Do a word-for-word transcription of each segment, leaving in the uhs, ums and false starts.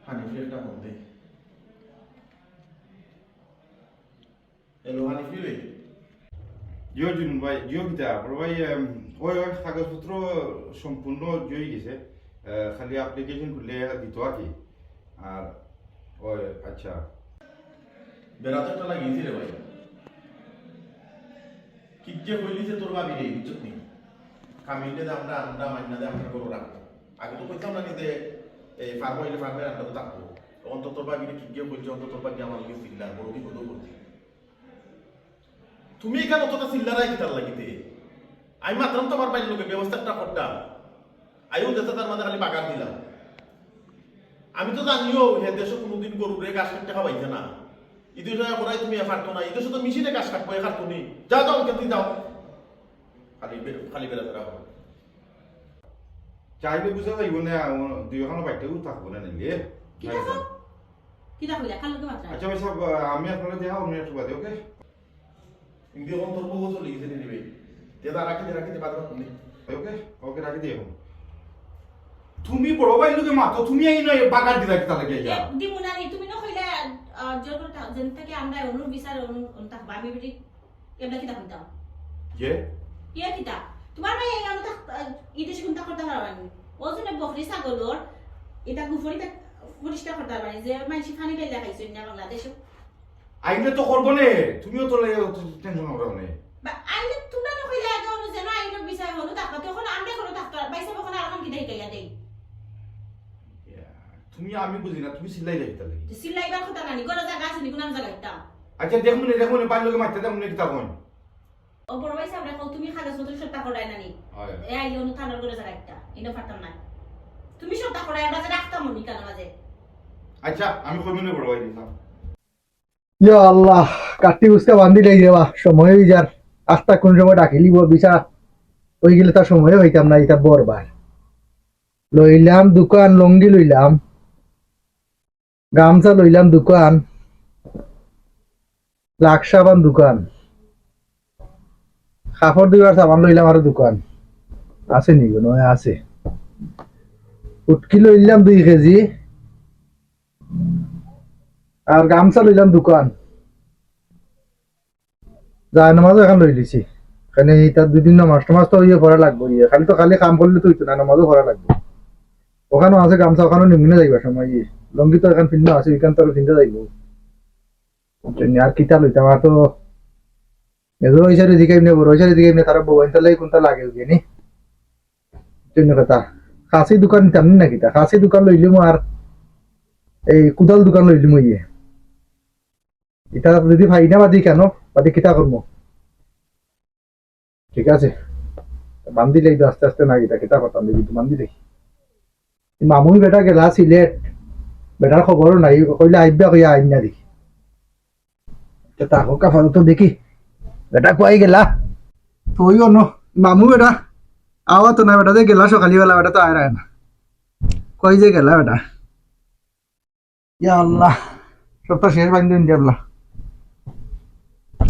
হানিফি একটা ফোন দে। হ্যালো, হানিফি রে। জিও জুন ভাই, জিও কিতা? বড় ভাই, এম, ওই, ওই, কাগজপত্র সম্পূর্ণ জয় গেছে। আহ, খালি অ্যাপ্লিকেশন খুললে দিত আর কি। আর, ওই, আচ্ছা। বেড়াতে একটা লাগিয়েছি রে ভাই। কিজ্জে কইলি যে তোর ভাবি রে, বুঝছত নি? কামিললে দে আমরা, আমরা মাইনা দে আমরা গরু রাখবো। আগে তো কইতাম না নি যে এই ফার্ম হইলে ফার্মের আন্ডারে থাকবো। তখন তো তোর ভাবি রে কিজ্জে কইছে, অন্ত তোর ভাবি আমার লগে চিল্লার, বড় বিপদও করছে। তুমি এখানে অতটা চিল্লারায় কিতার লাগিতে? আমি মাতরাম তো আমার ভাইর লগে, ব্যবস্থা একটা করতাম। আইও যেতে তার মাঝে খালি বাগান দিলাম। আমি তো জানিও, হে দেশে কোনোদিন গরুরে ঘাস কাটতে খাওয়াইছে না। ইদে সময় করাই তুমি এ পারতো না, ইদে শুধু মেশিনে ঘাস কাটবো, এ কাটতো নি। যাও, যাও, ওখান দিয়ে যাও। খালি বে-, খালি বেড়াতে রাখো। চাইলে বুঝা যাইব না, ও দুই ওখানে বাইটেও থাকবো না নিলে। কিতা কও? কিতা কইলা? কার লগে মাতরায়? আচ্ছা ভাই সাহেব, আমি আপনারে দেখা অন্য একটু বাদে, ওকে? কিন্তু এখন তোর বউ চলে গেছে রে ভাই। তে দা রাখি দে, রাখি দে, বাদ বাদ নে। ওকে, ওকে, রাখি দে এখন। তুমি বড় ভাইর লগে মাতো, তুমি এই নয় বাগান দিলা কিতা লাগে এ, ইয়া? দিমু না নি, তুমি না কইলা, আহ, জোর করে তা-, যেন থেকে আমরা অনুর বিচার অনু-, অনু থাকবো। আমি বেটি, এবলা কিতা কইতাম? যে? ইয়ে কিতা? তোমার ভাই এই অনু থাক-, আহ, ইদে শিকুন তা করতে পারবা নি? ও শুনে বকরি ছাগলর, এটা গুফরি তা পরিষ্কার করতে পারবা নি? যে মাইনষি পানি ঢাইলা খাইছইন না বাংলাদেশো। আইলে তো করবো নে, তুমিও তো লে-, টেনশন করো নে। বা, আইলে তোমরা না কইলে আগে অনু যেন আইনর বিচার হলো, তারপর তো এখন আমরা কোনো থাকতো আর, ভাই সাহেব এখন আর এখন কি দেখাইয়া দেই? ইয়া, তুমি আমি বুঝি না, তুমি চিল্লাই যাইতা লাগে। তো চিল্লাইবার কথা নানি, গরো জায়গা আছে নি, কোন জায়গা একটা? আচ্ছা, দেখুন, দেখুন, পাঁচ লোকে মারতে দেখুন, কিতা কইন? ও বড় ভাই সাহেব, রাখো, তুমি কাগজপত্র সবটা করায় নানি। হয়। এ আইলে অনু থানার গরো জায়গা একটা, ইনো পারতাম না। তুমি সবটা করায়, আমরা যে রাখতাম উনি কানো মাঝে। আচ্ছা, আমি কইমু নে বড় ভাই দিতাম। ইয়া আল্লাহ, কাটি উস্কা বান্ধিলাই রে বা, সময় অই যার। আস্তা কোন সময় ডাকিলিব, বিচার অই গেলে তার সময় হইতাম না, এটা বরবার। লইলাম দুকান, লুঙ্গি লইলাম, গামছা লইলাম দুকান, লাক্স সাবান দুকান, কাপড় ধুইবার সাবান লইলাম আরো দুকান। আছে নি গো? নয় আছে। ফুটকি লইলাম দুই কেজি, আর গামছা লইলাম দুকান। যায় নামাজও এখন লই লিছি। এখানে ইতা দুই দিন নামাজ টামাজ তো ইয়ে পড়া লাগবো ইয়ে। খালি তো খালি কাম করলে তো হইতো না, নামাজও পড়া লাগবো। ওখানেও আছে গামছা, ওখানেও নিমিনে যাইবার সময় ইয়ে। লুঙ্গি তো এখন পিন্দা আছে, ওইখান তো আরো পিন্দা যাইবো। বুঝছইন নি? আর কিতা লইতাম, আর তো এজো ওই সাইডে দিকে এমনি, বড় ওই সাইডে দিকে এমনি, তারা বউ আনতে লাগে কোনটা লাগে ওই নি? বুঝছইন নি কথা? খাসি দুকান নিতাম নি না কিতা? খাসি দুকান লইলে মো আর এই কুদাল দুকান লইলে মো ইয়ে। ইটা যদি পাই না বাদি কেন? বাদি কিতা করবো? ঠিক আছে, বান্ধিলে এই আস্তে আস্তে না, ইটা কিতা করতাম দেখি, তো বান্ধিলে। এই মামুই বেটা গেলা সিলেট, বেটার খবরও নাই, কইলে আইবা কইয়া আইন না দেখি। তো তা হোক, আপাতত দেখি, বেটা কই গেলা? তো ওই অন্য মামু বেটা, আওয়া তো না বেটা, যে গেলা সকালবেলা, বেটা তো আয় রায় না, কই যে গেলা বেটা। ইয়া আল্লাহ, সবটা শেষ বান্ধব ইন্ডিয়া আল্লাহ।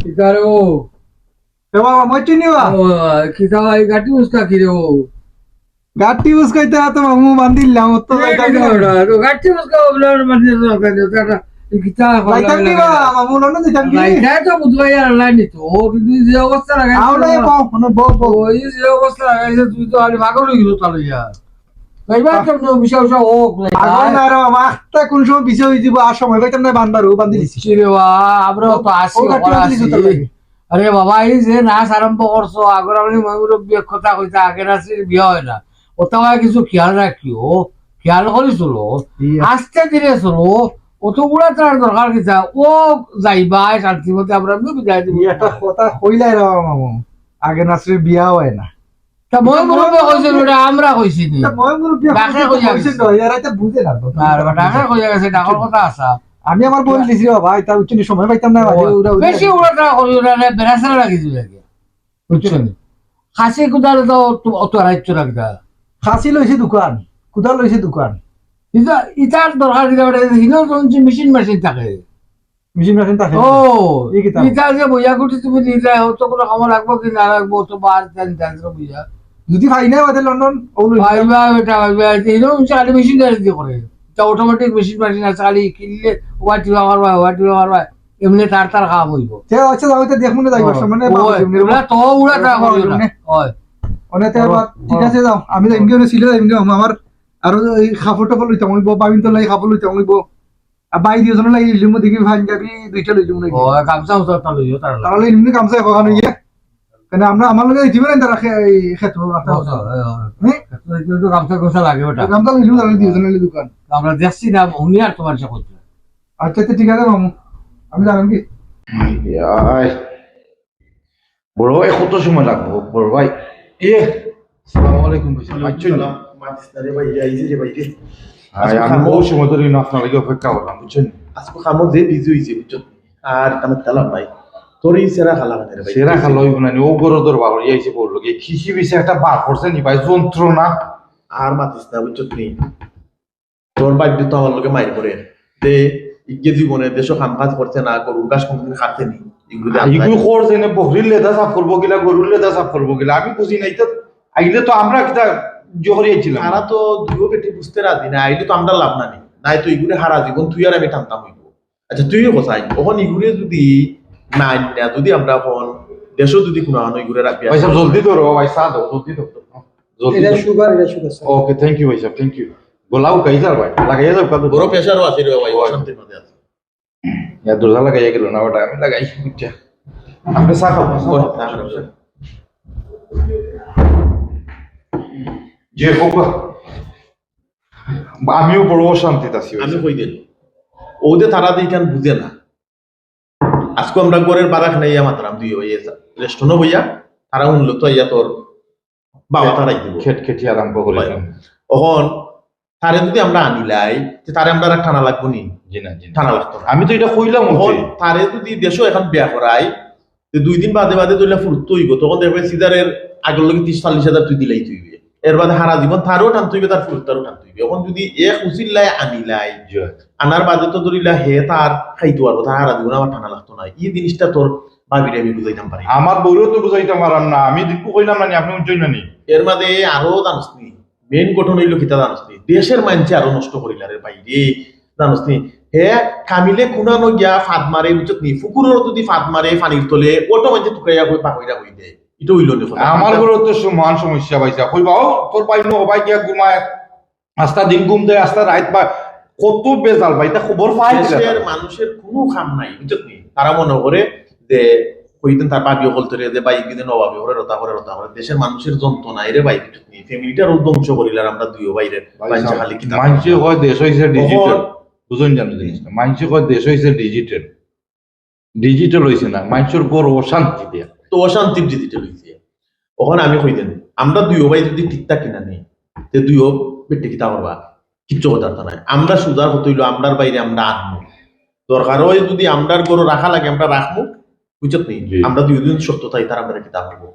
কিতা রে ও? এ বাবা, মই চিনি বা? ও, কিতা ভাই, গাটি উস্কা কি রে ও? গাটি উস্কাইতে তো মামু বান্ধিলাম, অত এ যাইতাম কিতা কি? ওটা? তো গাটি উস্কা ওগুলো বান্ধিয়ে তো ওখানে, ওটা, ওটা, এই কিতা ভাই, যাইতাম কি বা? মামু, লন্ডন যাইতাম কি? যাইতাম তো বুধবাই আর লাইনি তো, ও কিন্তু যে অবস্থা লাগাই আমরা এই কম, মানে বউ, বউ। ওই যে অবস্থা লাগাইছে, তুই তো আলি পাগল হয়ে গেল তাহলে ইয়া। ভাইবা, কেমনে বিশাল বিশাল ও, ভাই। পাগল না রে বাবা, আখতা কোন সময় বিজয় হয়ে দিব, আর সময় পাইতাম না, বান্দার ও বান্ধি দিছি। কি রে বা, আমরা তো আসি, ও গাটি ওরা বান্ধি দিছি আসি। তো লাগে। আরে বাবা, এই যে নাচ আরম্ভ করছো, আগর আমি ময়ূরব্বী এক কথা কইতা, আগে নাচের বিয়া হয় না। ওটা হয় কিছু খেয়াল রাখিও, খেয়াল করি চলো, জি। আস্তে ধীরে চলো, অত গুড়া তার দরকার কিতা, ও যাইবা, শান্তি মতে আমরা এমনি বিদায় দিব। এই একটা কথা কইলাই রে বাবা মামু, আগে নাচের বিয়া হয় না। তা ময় মুরব্বী কইছেন, ওটা আমরা কইছি নি। তা ময় মুরব্বী ডাকে কইছেন, কইয়া কইছেন গেছে। তো, এরা তো বুঝে না, তো আর ডাকে কইয়া গেছে, ডাকর কথা আসা। আমি আমার বই লিছি বাবা, এটা উচ্চ সময় পাইতাম না, বাবা, ও, ওরা, ওরা বেশি ওরা তা করি, ওরা না, বেড়াছেড়া রাখি দিবে আগে। বুঝছো নি? খাসি কুদাল তো অত, অত আড়াইশো টাকা। খাসি লইছে দোকান, কুদাল লইছে দোকান। ইটা, ইটার দরকার কিতা বেটা, হিনো তো মেশিন মেশিন থাকে। মেশিন মেশিন থাকে। ও, ই কিতা? ইটা যে বইয়া গুটি তুমি নিয়ে যায়, অত কোনো কামো লাগবো কি না লাগবো, তো বার জানি, জানি তো বইয়া। যদি পাই না, ওদের লন্ডন, ও লই ভাইবা, বেটা, ভাইবা, এই যে এরকম চার মেশিন গাড়ি দিয়ে করে। তা অটোমেটিক মেশিন মেশিন আছে, খালি কিনলে ওয়া টিপা মারবা, ওয়া টিপা মারবা, এমনি তার তার কাম অইবো। তে আচ্ছা, যাও, এটা দেখমু না, যাইবার ও, সামনে ওই, বাবা, এমনি এমনি তো উড়া তা ওই, করিও না। ওই। অনেকে আবার, ঠিক আছে, যাও, আমি যাইমু গিয়া সিলে যাইমু গিয়া, আমার আরো এই কাপড় টাপড় লইতাম অইবো, বাবিন তো লাগি কাপড় লইতাম অইবো। আর ভাই দুইজনের লাগি লিমু দেখি পাঞ্জাবি দুইটা লই যাবো নাকি? ও, গামছা উছা একটা লইও তার লগে। তাহলে এমনি গামছা এখন ইয়ে। কেন আমরা, আমার লগে দিবে না তারা খে-, এই খেত হলো একটা ও, কথা। ও, ও, হুম? তো একটু গামছা গোছা লাগে ওটা। গামছা লই যাবো তাহলে দুইজনের লাগি দোকান। আমরা দেখছি না, উনি আর তোমার সে করছে। আচ্ছা, আচ্ছা, ঠিক আছে মামু, আমি জানাম কি? ইয়াই। বড় ভাই, কত সময় লাগবো বড় ভাই? এ, আসসালামু আলাইকুম ভাই। আচ্ছা, সালাম। মাতিস না রে ভাই, এই যে রে ভাই রে। আয়, আজকে আমি খামো- বহু সময় ধরে কিন্তু আপনার লাগি অপেক্ষা করলাম, বুঝছেন? আজকে খামো যে বিজি হইছে, বুঝছো? আর আমি তালাম ভাই, তোর এই সেরা খালা মানে রে ভাই। সেরা খালা হইব না নি, ও গরো দরবার হইয়া আইছে বললো কি, খিসি বিসে একটা বার করছে নি ভাই, যন্ত্রণা। আর মাতিস না, বুঝছো তুই? তোর বাইপ তো আমার লগে মাইর করে। তে ইগে জীবনে দেশো কাম কাজ করছে না, গরুর ঘাস কোনদিন খাচ্ছে নি। ইগুলো দে ইগু আল্লাহ। কর যেনে বকরির লেদা সাফ করবো গিলা, গরুর লেদা সাফ করবো গিলা। আমি বুঝি নাই তো, আইলে তো আমরা কিতা জহরি আইছিলাম। তারা তো দুইও বেটি বুঝতে রাজি না, আইলে তো আমরা লাভ না নি। নাই তো ইগুলো হারা জীবন তুই আর আমি টানতাম হইব। আচ্ছা, তুইও কোথায়? ওখানে ইগুলো যদি না আনি না, যদি আমরা এখন দেশো যদি কোনো আনো ইগুলো রাখবি। ভাই সাহেব, জলদি ধরো, ভাই সাহেব, জলদি ধরো। জলদি এটা ধরো। সুগার, এটা sugar, sir. Okay, thank you ভাই সাহেব, thank you। গোলাও গাইজার ভাই, লাগাইয়া যাও কাল। বড় প্রেশারও আছে রে ভাই, ওই। অশান্তির মধ্যে আছে। ইয়া দরজা লাগাইয়া গেল না, ওটা আমি লাগাই, বুঝছা? আপনি চা খাও, চা খাও। ওই, চা খাও। যে হোক, আমিও বড় অশান্তিত আছি, আমি কই দিন, ওদের তারা দিয়ে কেন বুঝে না। আজকে আমরা ঘরের বারাক নাই, ইয়া মাত্র আমি দুই ভাই রেস্টনো বইয়া, তারা উনলো তো ইয়া তোর বাবা তারাই দিব। খেট খেটি আরম্ভ করে ভাই। দিলাম। অখন তারে যদি আমরা আনিলাই, তে তারে আমরা আর টানা লাগবো নি? জি না, জি না। টানা লাগতো না। আমি তো এটা কইলাম অখন ওকে। তারে যদি দেশো এখন বিয়া করাই, তে দুই দিন বাদে বাদে ধরলে ফুরুত্ত হইব, তখন দেখবে সিজারের আগের লগে ত্রিশ চল্লিশ হাজার তুই দিলাই তুইবে। এর বাদে হারা জীবন তারও টানতে হইবে, তার ফুরুত্তারও টানতে হইবে। এখন যদি এক উচিল্লায় আনিলাই, জি। আনার বাদে তো ধরিলা হে তার খাইতে পারবো, তার হারা জীবন আমার টানা লাগতো না। এই জিনিসটা তোর ভাবিরে আমি বুঝাইতাম পারি। আমার বউরেও তো বুঝাইতাম পারাম না, আমি দিকু কইলাম না নি, আপনি উজ্জ্বল না নি। এর মাঝে আরো জানস নি, মেইন ঘটনা হইলো কিতা জানস নি? দেশের মানষে আরো নষ্ট করিলার রে ভাই রে, জানস নি? হে কামিলে কুনানো গিয়া ফাদ মারে, বুঝছত নি? ফুকুরর যদি ফাদ মারে পানির তলে, অটো মানষে তুকাইয়া কই পাকইরা কই দে। এটা হইলো নি কথা। আমার ঘরে তো সমান সমস্যা পাইছে। কইবা, "ও, তোর ভাই নো, ভাই গিয়া ঘুমায়, আস্তা দিন ঘুম দেয়, আস্তা রাইত বা কত বেজাল ভাই, এটা খবর পাই কিনা দেশের তারা?" মানুষের কোনো কাম নাই, বুঝছত নি? তারা মনে করে যে কইতেন তার ভাবি অকল তোরে যে ভাই কিন্তু নবাবি করে রতা করে, রতা করে। দেশের মানুষের যন্ত্রণায় রে ভাই, বুঝছত নি? ফ্যামিলিটারও ধ্বংস করিলার আমরা দুইও ভাইরে। ভাই, মানষে খালি কিতা মানষে কয় দেশ হইছে ডিজিটাল। বুঝুন জানো জিনিসটা। মানষে কয় দেশ হইছে ডিজিটাল। ডিজিটাল হইছে না, মানষর ঘর অশান্তি দিয়া। তো অশান্তির ডিজিটাল হইছে। অখন আমি কই দেন, আমরা দুইও ভাই যদি ঠিক থাকি না নি, তে দুইও বেটি কিতা করবা? কিচ্ছু কথা তো নাই। আমরা সুজার কথা হইলো, আমরার ভাইরে আমরা আনমু। দরকার হয় যদি আমরার ঘরো রাখা লাগে, আমরা রাখমু, বুঝছত নি? জি। আমরা দুইও দিন শর্ত থাকি, তার আমরা কিতা করবো?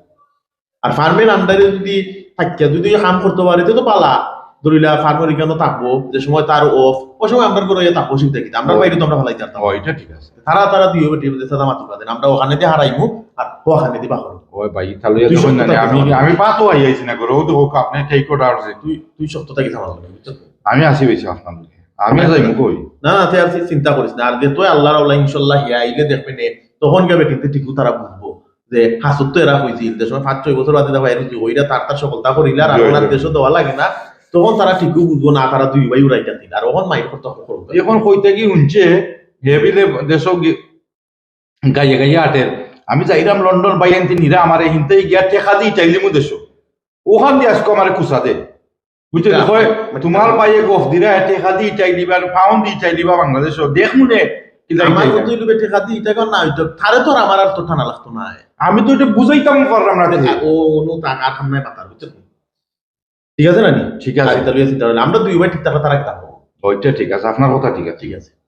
আর ফার্মের আন্ডারে যদি থাকিয়া যদি কাম করতে পারে, তে তো পালা, ধরিলা ফার্মের এখানে থাকবো, যে সময় তার অফ, ওই সময় আমরা করে ইয়ে থাকবো, অসুবিধা কি? আমরা ও। বাইরে তো আমরা ফালাইতে পারতাম। ও, এটা ঠিক আছে। তারা, তারা দুইও বেটি, সাদা মাটি পাতেন, আমরা ওখানে দিয়ে হারাইমু, আর ওখানে দিয়ে বাহর। ওই ভাই, তাহলে দুইশো তখন জানি, কথা আমি, বলবো। আমি পাতো আইয়াছি না করে, ও তো হোক, আপনি take order আছে। তুই, তুই শক্ত থাকি থামাল, বুঝছো তো? আমি আসি বেশি আপনার দিকে। আমি আর যাইমু কই? না, না, তুই আর চিন্তা করিস না। আর যে তুই আল্লাহর আল্লাহ, ইনশাল্লাহ, হিয়া আইলে দেখবে নে, তখন গিয়া বেটিতে ঠিকও তারা বুঝবো। যে হাসত তো এরা হইছিল, যে সময় পাঁচ ছয় বছর বাদে দেখো এর কি ওইরা তার তার সফলতা করিলা, আর জি, ওনার জি। দেশও দেওয়া লাগে না, তখন তারা ঠিকও বুঝবো না, তারা দুই ভাই উড়াইতা দিল। আর ওখান মাইর করতে হবে করবে। এখন কইতে কি হুনছে, হেবিলে দেশও গি-, গাইয়ে গাইয়ে আটের। আমি যাইরাম লন্ডন, ভাই আনতে নিরা আমারে হিনতে গিয়া টেকা দি চাইলিমু দেশও। ওখান দিয়ে আজকে আমারে কুসা দে। বুঝছো? এটা কয়, মানে তোমার ভাইয়ে গফ দিরা, টেকা দি চাই দিবা, আর পাউন্ড দি চাই দিবা বাংলাদেশও। দেখ মনে, কি যাই আমার চাই মতো না। হইলো বে টেকা দি, এটা এখন না হইতো। তারে তো আর আমার আর তো টানা লাগতো না। আমি তো এটা বুঝাইতাম পারলাম না। ও, ও, নো, তা আর সামনে মাতার, বুঝছো? ঠিক আছে না নি? ঠিক আছে। আর এটা লইয়া চিন্তা করলে আমরা দুই ভাই ঠিক থাকলে তারা কি থাকবো? ওইটা ঠিক আছে, আপনার কথা ঠিক আছে। ঠিক আছে।